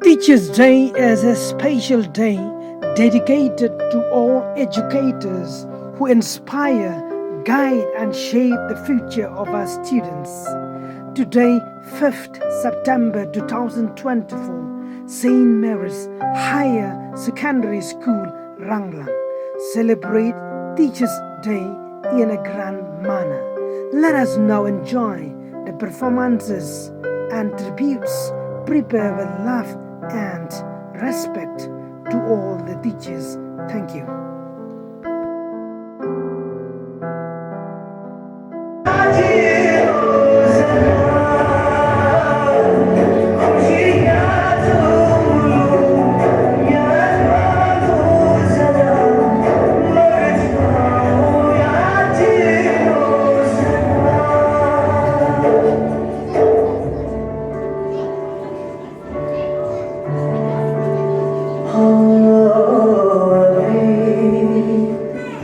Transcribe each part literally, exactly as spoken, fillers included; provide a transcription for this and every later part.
Teachers' Day is a special day dedicated to all educators who inspire, guide, and shape the future of our students. Today, fifth September two thousand twenty-four, Saint Mary's Higher Secondary School, Ranglang, celebrate Teachers' Day in a grand manner. Let us now enjoy the performances and tributes prepared with love and respect to all the teachers. Thank you.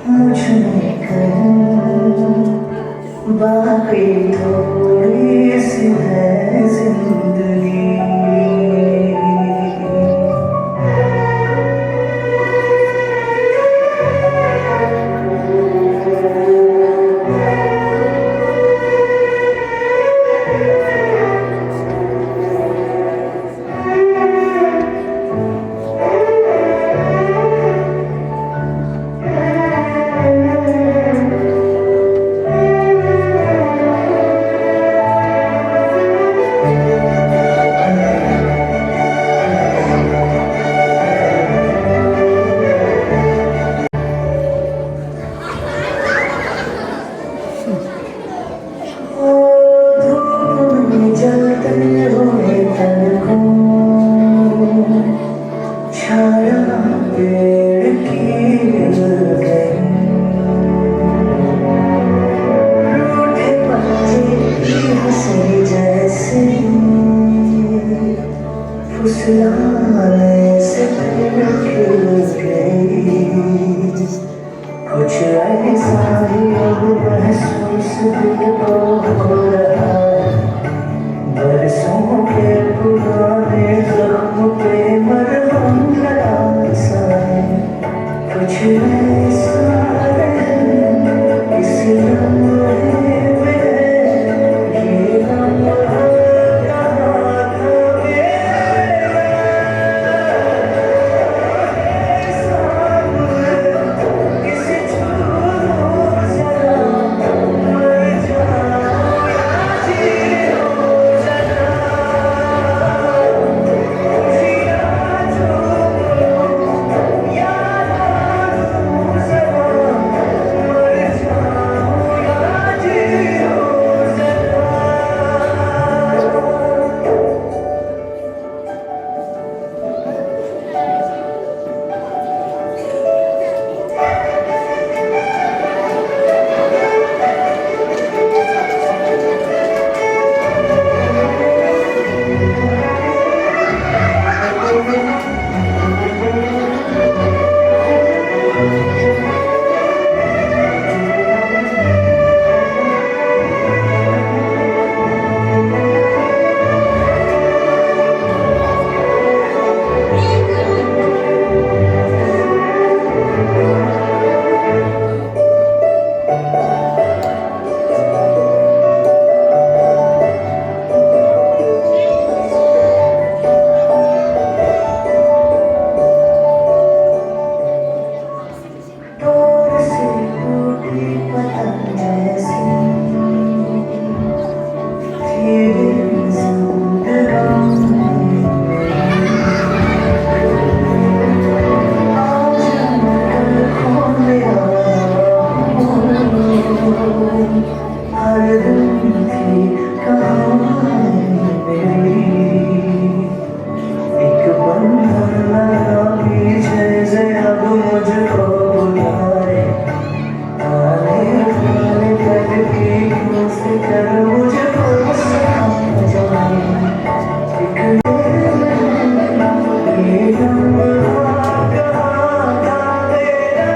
मुझ में कहीं बाकी थोड़ी सी है जिंदगी। ओ धूप में जलते हुए तन को छाया पेड़ की मिल गई। रूठे पंछी की हंसी जैसे फुसलाने से पहले खिल गई। कुछ ऐसा ही अब महसूस दिल को हो रहा है। बरसों के पुराने जख्म पे मरहम लगा सा है। कुछ ऐसा है इस लम्हे में, ये लम्हा कहाँ था मेरा?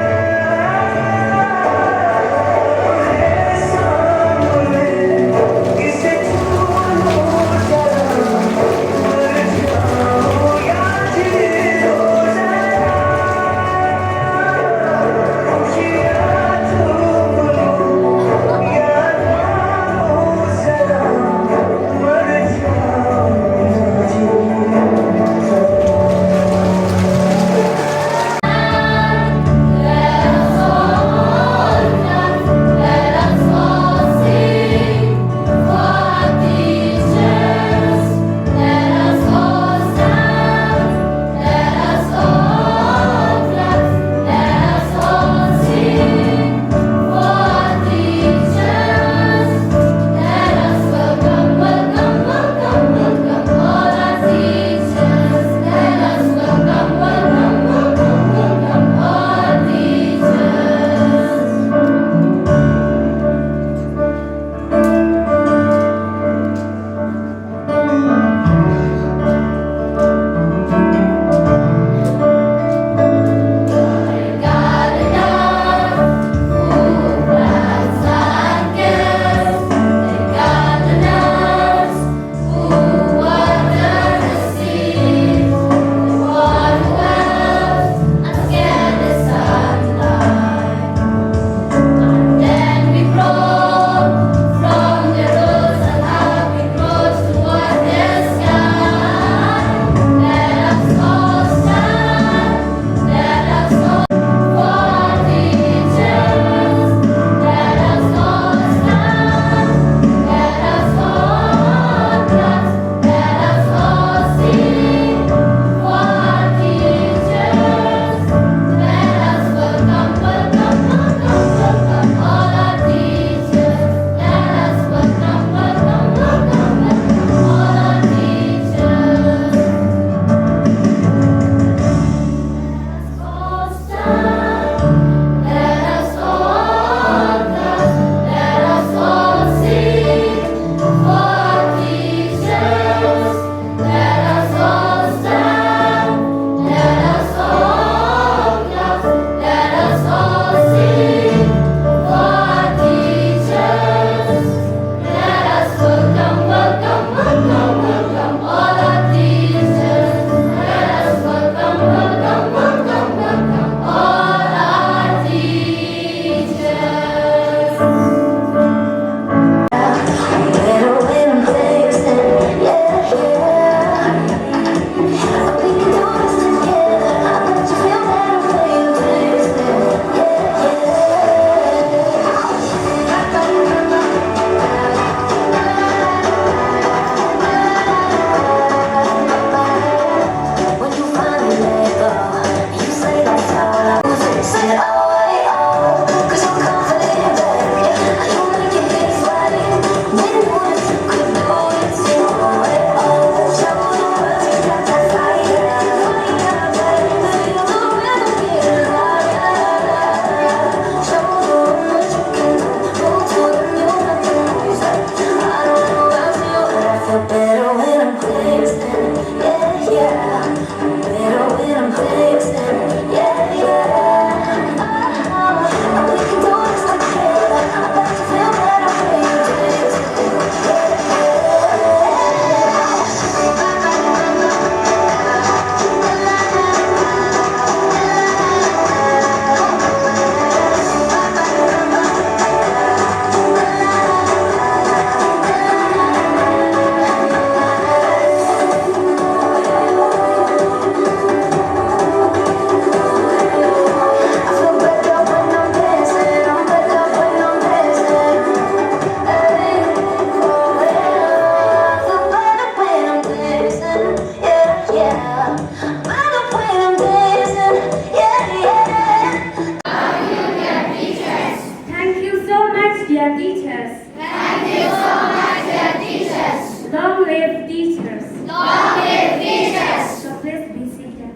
Dear teachers. Thank you so much, dear teachers. Long live teachers. Long live teachers. So please be seated.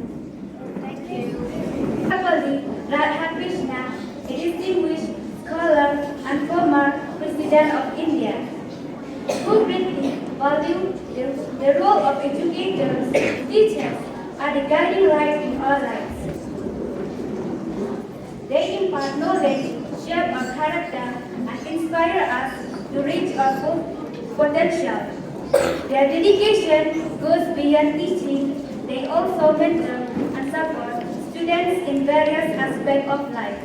Thank you. Sripali Radhakrishnan, a distinguished scholar and former President of India, who briefly valued the, the role of educators, teachers are the guiding light in our lives. They impart knowledge, shape our character, and inspire us to reach our full potential. Their dedication goes beyond teaching. They also mentor and support students in various aspects of life.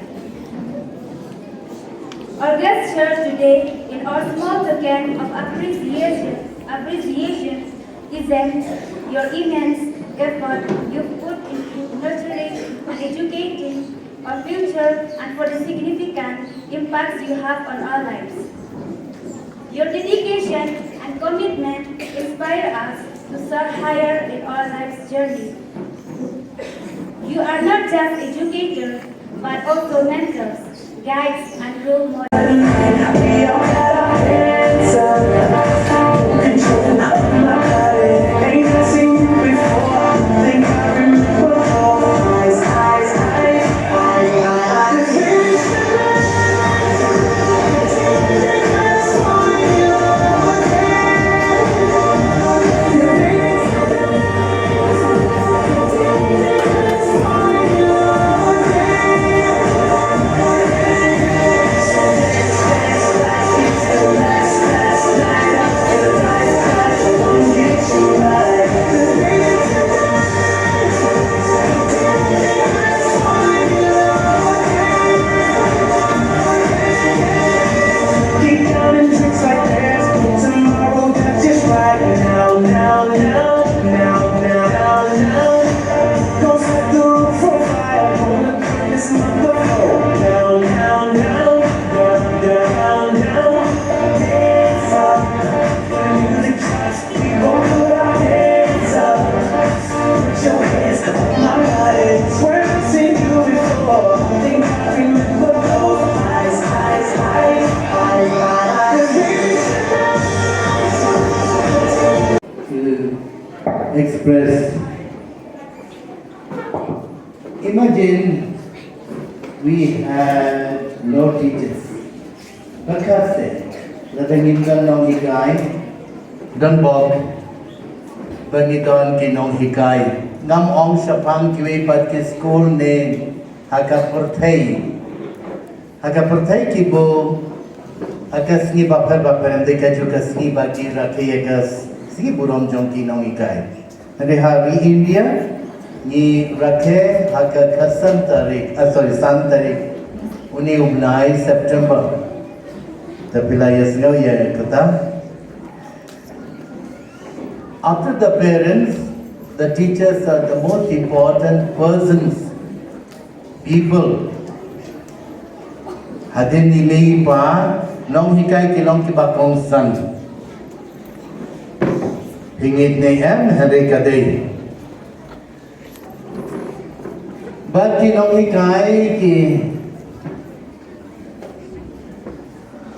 Our guest here today, in our small token of appreciation, appreciation, present your immense effort you've put into nurturing and educating our future and for the significant impacts you have on our lives. Your dedication and commitment inspire us to soar higher in our life's journey. You are not just educators, but also mentors, guides, and role models. To express, imagine we had no teachers. Bakhat se, lada ngim don nonghikai, don bok ba ngi don ki nonghikai. Ngam ong shaphang kiwei pat ki skul ne ha ka pyrthei. Ha ka pyrthei ki bun, ha ka sngi bapher bapher, ym dei kajuh ka sngi ba ki rakhe ïa ka sngi burom jong ki nonghikai. Hynrei ha ri India ngi rakhe ha ka khatsan tarik, ah, sorry, san tarik une u bnai September. Te phi la ïohsngew ïa kata. After the parents, the teachers are the most important persons, people. Hadien i mei i pa, nonghikai ki long kiba kongsan. Phi ngeit ne em, hynrei ka dei. Bad ki nonghikai ki,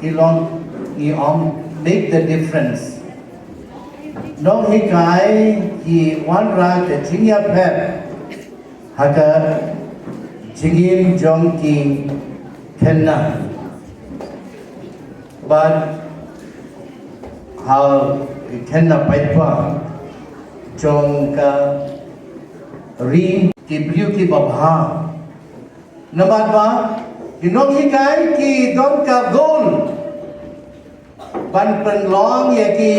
ki long, ki ong make the difference. Nonghikai ki wanrah ka jingïapher ha ka jingim jong ki khynnah. Bad ha ki khynnah paidbah jong ka ri, ki briew kiba bha. Namar ba ki nonghikai ki don ka goal ban pynlong ïa ki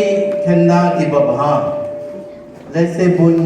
khynnah kiba bha. Lehse bun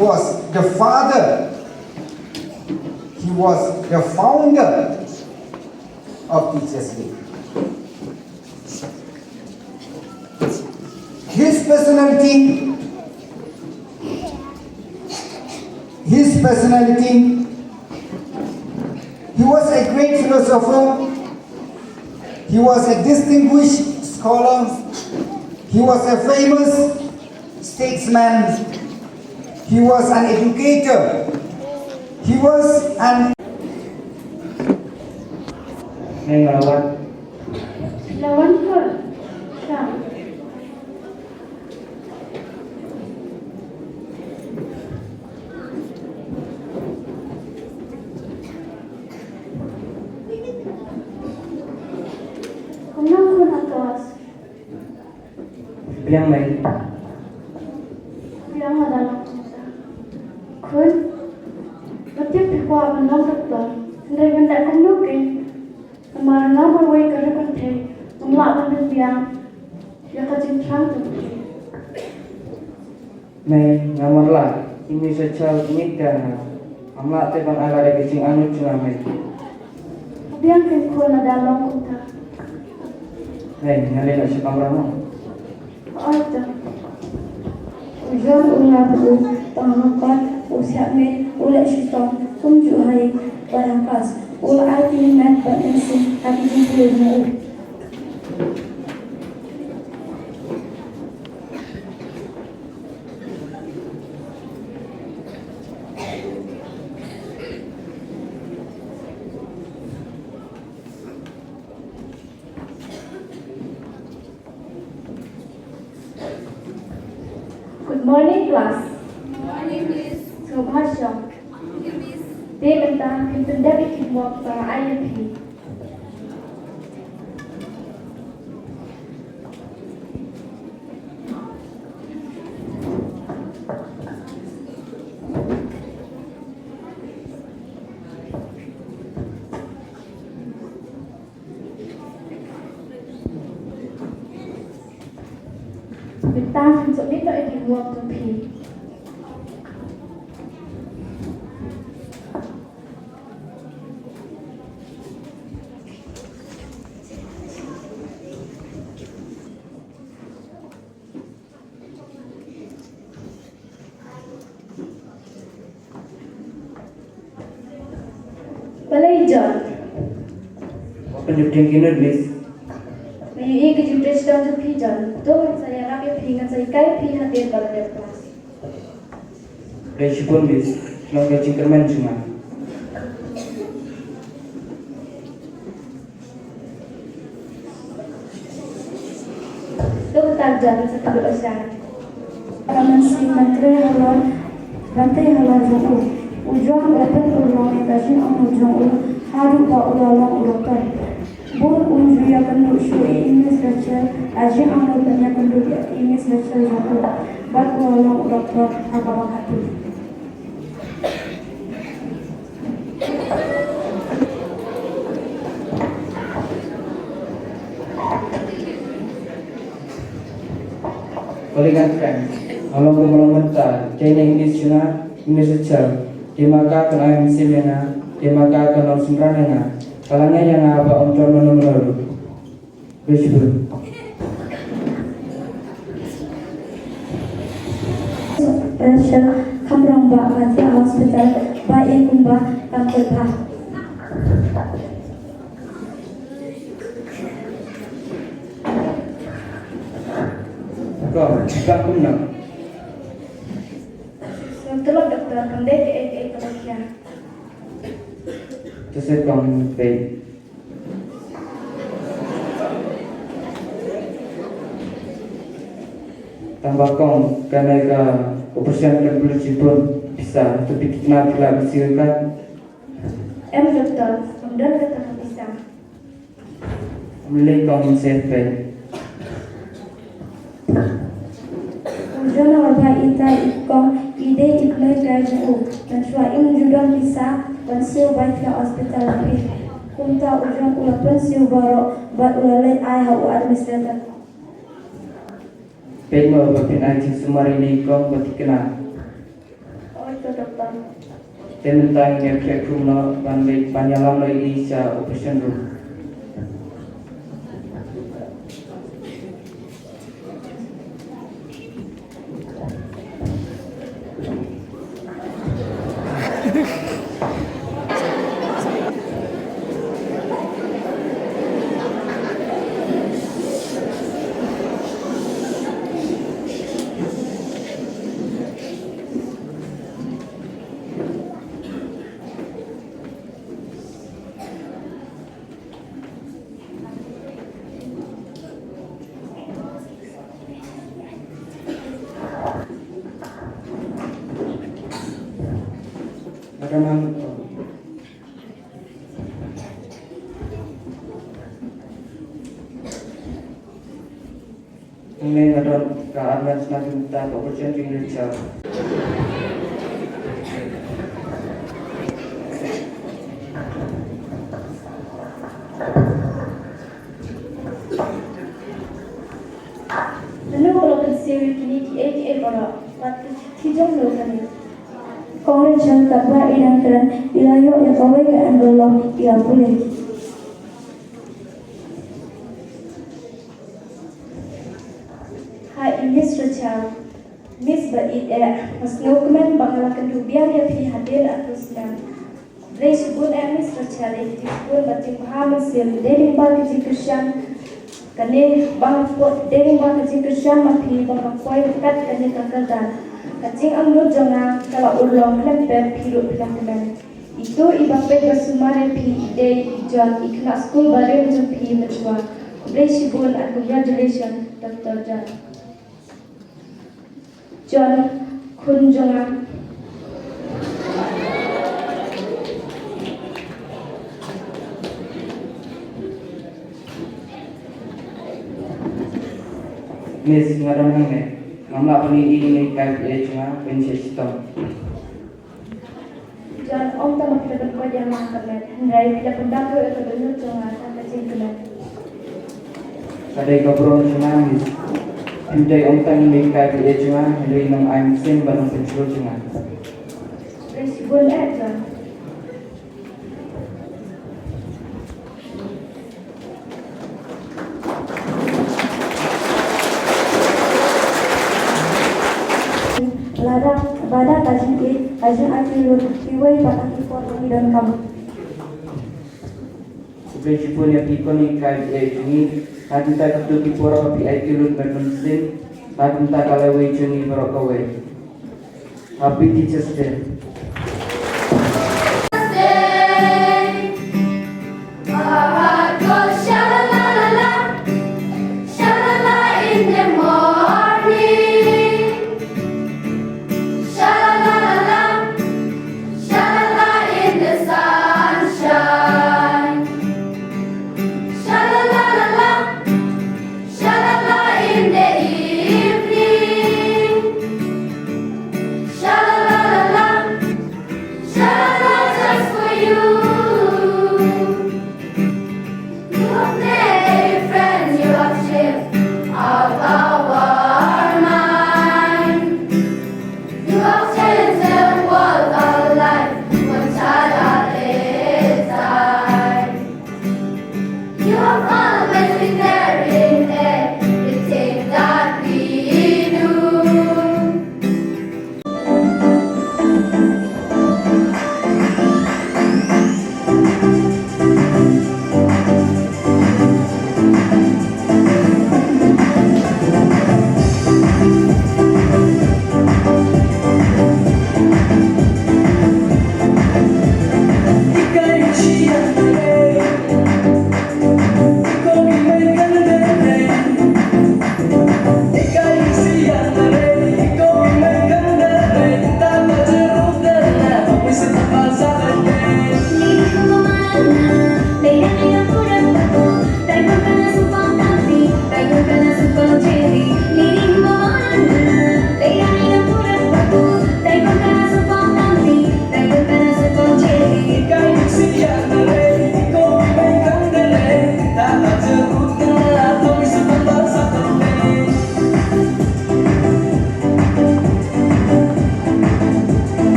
He was the father, he was the founder of Teachers' Day. His personality, his personality, he was a great philosopher, he was a distinguished scholar, he was a famous statesman, he was an educator, he was an Neng lawan. Lawan ko. Sa. Kumno khun atos? Biang mai. Biang ada. Khun. Mati phi kwah ban long doktor. Hynrei ban da kumno kein. Namar nga marwei ka rukom thei, ngam lah ban pynbiang ïa ka jingthrang jong phi. Mei, nga marla, i Miss Rachel i ngeit ïa nga. Ngam lah te ban ai lade ka jingangnud jong nga, mei. Biang kein khun, lada long kumta. Mei, ngan leit noh sha kamra mo. U John u la buh u tang ha kot, u shah miet, u leh shitom kumjuh ha i bai ha kas. U la ai tylli met bad mynsiem ha ki jingpule jong u. Good morning, class. Morning, Miss. Sngewbha shong. Thank you, Miss. Te mynta phin pyndep ïa ki homework ba nga ai ïa phi. Mynta phin submit noh ïa ki homework jong phi. Balei John? Pynjur ïa ki nud, Miss. Nga ïohi ka jingtrei shitom jong phi John. To ngan sa ïarap ïa phi, ngan sa hikai ïa phi hadien ba la dep klas. Khublei shibun Miss, long ka jingkyrmen jong nga. To kata John sa kynduh lashai. Ka mynsiem ban trei halor, ban trei halor jong u. U John u la pynurlong ïa ka jingangnud jong u haduh ba u la long u doktor. Bun un ju ïakynduh shuh ïa i Miss Rachel, ka jingangnud ban ïakynduh ïa i Miss Rachel jong u. Bad u la long u doktor ha kaba khatduh. Khublei ngan friend. Nga long kumba long mynta, te ine i Miss jong nga, i Miss Rachel. Te ma ka kan ai mynsiem ïa nga, te ma ka kan long synran ïa nga. Ka la ngiah ïa nga ba ym don mano mano ruh. Khublei shibun. Rachel, kham rangbah, ka thiah ha hospital, ba ïa kumba kam kut bha. Ko, ba kumno? Sngewthuh doctor, kam dei kaei kaei kaba khia. To sa kong peit. Tang ba kong, kane ka operation kan pynlut shibun pisa, to phi thikna phi lah ban siew ïa ka? Em doctor, ym don kata ka pisa. Ym lei kong, ngin siew peit. U John u ong ba ita i kong i dei i kmie trai jong u. Mynshuwa im ju don pisa ban siew bai khia hospital phi. Kumta u John u la pynsiew baroh bad u la leit ai ha u administrator. Peit mo ba phin ai jingsumar ïa ine i kong ba thikna. Te mynta ngin ïa khie khum noh ban leit ban ïalam noh ïa i sha operation room. Hangne nga don ka arngut na ka bynta ka operation jingïasyllok. Lano ka la pynsiew ïa kine kiei kiei baroh? Wat ki jong no kane. Kong Rachel katba i dang kren i la ïoh ïa kawei ka envelope i la pule. Hai Miss Rachel. Miss ba ïeit eh, nga sngewkmen ba nga la kynduh biang ïa phi hadien arphew snem. Khublei shibun eh Miss Rachel ïa ki jingshibun bad jingbha mynsiem, dei lyngba ka jingkyrshan kane ba nga poi, dei lyngba ka jingkyrshan ma phi ba nga poi ryngkat kane ka kyrdan. Ka jingangnud jong nga ka la urlong khlem pep, phi ruh phi la kmen. Itu i ba peit ba sumar ïa phi i dei i John, i khynnah skul barim jong phi mynshwa. Khublei shibun and congratulations Doctor John. John, khun jong nga. Miss, nga don hangne. Ngam lah ban ïohi ïa i kai jong nga ban shet shitom. John, ym tang ba phi la pynkoit ïa nga ka met, hynrei phi la pynbang ruh ïa ka dohnud jong nga tang ka jingkmen. Ka dei ka burom jong nga Miss. Phim dei ym tang i mei kai jong nga, hynrei i nongai mynsiem bad nongpynshlur jong nga. Khublei shibun eh John. Lada ba da ka jingïeit, ka jingaiti lut, kiwei pat ki por ba ngi donkam. Khublei shibun ïa phi kong i kai jong ngi. Ha kata ka tu ki por ba phi aiti lut ban mynsiem ha kata ka lawei jong ngi baroh kawei. Happy Teachers' Day.